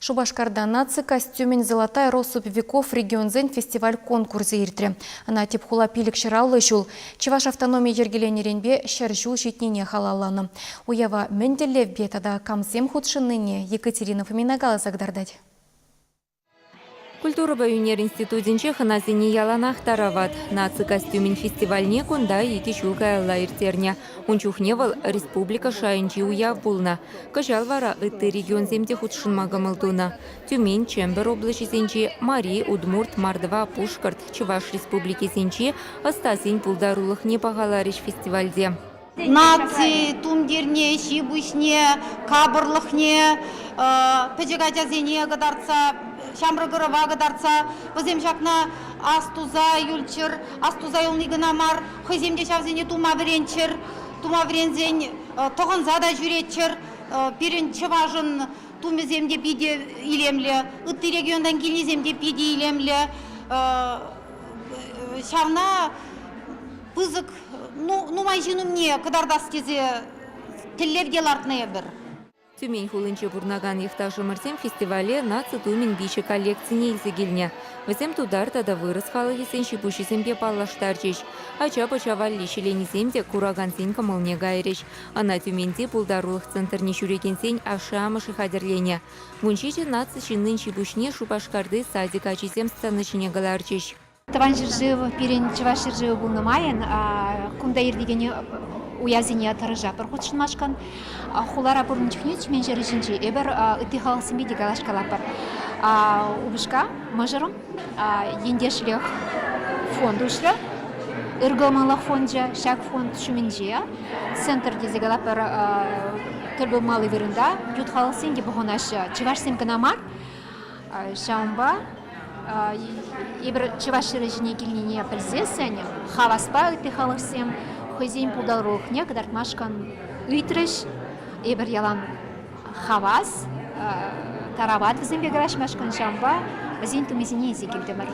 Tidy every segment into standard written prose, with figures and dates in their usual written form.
Шупашкарта наци костюмӗн «Золотая россыпь веков» регионсен фестиваль-конкурсӗ иртрӗ. Ӑна тӗп хула 550 ҫул, Чӑваш автономи йӗркеленӗренпе 100 ҫул ҫитнине халалланӑ. Уява мӗн тӗллевпе тата камсем хутшӑннине Екатерина Фомина каласа кӑтартать. Культурӑпа ӳнер институтӗнче хӑнасене яланах тарават. Наци костюмӗн фестивальне кунта икӗ ҫул каялла ирттернӗ. Ун чухне вӑл республика шайӗнчи уяв пулнӑ. Кӑҫал вара ытти регионсем те хутшӑнма кӑмӑл тунӑ. Тюмень, Чӗмпӗр облаҫӗсенчи, Мари, Удмурт, Мордва, Пушкӑрт, Чӑваш республикисенчи ӑстасен пултарулӑхне пахаларӗҫ фестивальте. Наци тумтирне, ҫи-пуҫне, капӑрлӑхне пӗчӗк ачасене кӑтартса, ҫамрӑк ӑрӑва кӑтартса вӗсем ҫакна астуса юлччӑр, астуса юлни кӑна мар, хӑйсем те ҫавсене тума вӗренччӗр, тума вӗренсен тӑхӑнса та ҫӳреччӗр. Пирӗн чӑвашӑн тумӗсем те питӗ илемлӗ, ытти регионтан килнисем те питӗ илемлӗ. Ҫавна пысӑк нумай ҫын умне кӑтартас тесе тӗллев те лартнӑ эпир. Тюмень хулинче пурӑнакан йӑхташӑмӑрсем фестивале наци тумӗн виҫӗ коллекцине илсе килнӗ. Вӗсем тутар тата вырӑс халӑхӗсен ҫи-пуҫӗсемпе паллаштарчӗҫ. Ача-пӑча валли ҫӗленисем те куракансен кӑмӑлне кайрӗҫ. Ӑна Тюменьти пултарулӑх центрне ҫӳрекенсен ашшӗ-амӑшӗ хатӗрленӗ. 17 наци ҫыннин ҫи-пуҫне Шупашкарти садик ачисем сцена ҫине кӑларчӗҫ. Тӑван ҫӗршыв пирӗн Чӑваш ҫӗршывӗ пулнӑ майӑн кунта иртекен уявсене тӑрӑшатпӑр хутшӑнмашкӑн. Хулара пурӑннӑ чухне Тюмень ҫӗрӗ ҫинче эпир ытти халӑхсемпе те калаҫкалатпӑр. Упӑшка, мӑшӑрӑм ентешлӗх фонд уҫрӗ. Ыркӑмӑллӑх фончӗ. Ҫак фонд ҫумӗнче центр тесе калатпӑр тӗл пулмалли вырӑнта ют халӑхсем те пухӑнаҫҫӗ. Чӑвашсем кӑна мар. Ҫавӑнпа эпир чӑваш ҫӗрӗ ҫине килнине пӗлсессӗн хаваспа ытти халӑхсем хӑйсен пултарулӑхне кӑтартмашкӑн ыйтрӗҫ. Эпир ялан хавас, тарават вӗсемпе калаҫмашкӑн, ҫавӑнпа вӗсен тумӗсене илсе килтӗмӗр.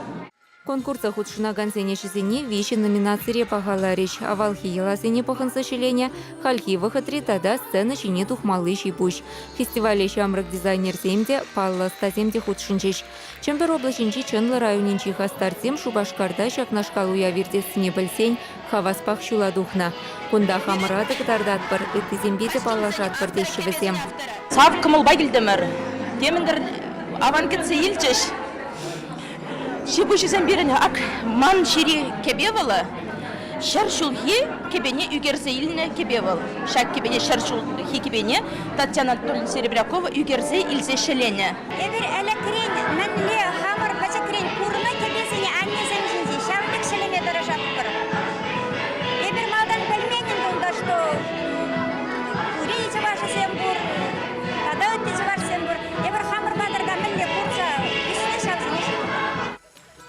Конкурса хутшӑнакансен ӗҫӗсене виҫӗ номинацире пахаларӗҫ: авалхи йӑласене пӑхӑнса ҫӗленӗ, хальхи вӑхӑтри тата сцена ҫине тухмалли ҫи-пуҫ. Фестивале ҫамрӑк дизайнерсем те, паллӑ ӑстасем те хутшӑнчӗҫ. Чӗмпӗр облаҫӗнчи Чӑнлӑ районӗнчи хастарсем Шупашкарта ҫакнашкал уяв иртессине пӗлсен хаваспах ҫула тухнӑ. Кунта хамӑра та кӑтартатпӑр, ыттисемпе те паллашатпӑр теҫҫӗ вӗсем. Сав кӑмӑлпа килтӗмӗр. Темӗн-тӗр аван кӗтсе илчӗҫ. Ҫи-пуҫӗсем пирӗн ак ман ҫири кӗпе вӑл ҫӗр ҫулхи кӗпене ӳкерсе илнӗ кӗпе вӑл. Ҫак кӗпене ҫӗр ҫулхи кӗпене Татьяна Анатольевна Серебрякова ӳкерсе илсе ҫӗленӗ. Эпир ӗлӗкрен мӗнле хамӑр пӗчӗкрен курнӑ кӗпесене аннесем ҫинче ҫавӑн пек ҫӗлеме тӑрӑшатпӑр. Эпир малтан пӗлмен ӗнтӗ унта, что тури чӑвашӗсем пур тата ытти чӑвашсем пур. Эпир хамӑр патӑрта мӗнле курса ӳснӗ ҫавсене ҫыртӑмӑр.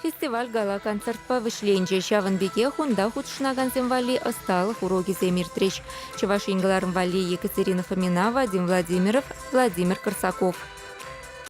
Фестиваль гала-концертпа вӗҫленчӗ. Ҫавӑн пекех унта хутшӑнакансем валли ӑсталӑх урокӗсем иртрӗҫ. Чӑваш Ен кӑларӑм валли Екатерина Фомина, Вадим Владимиров, Владимир Корсаков.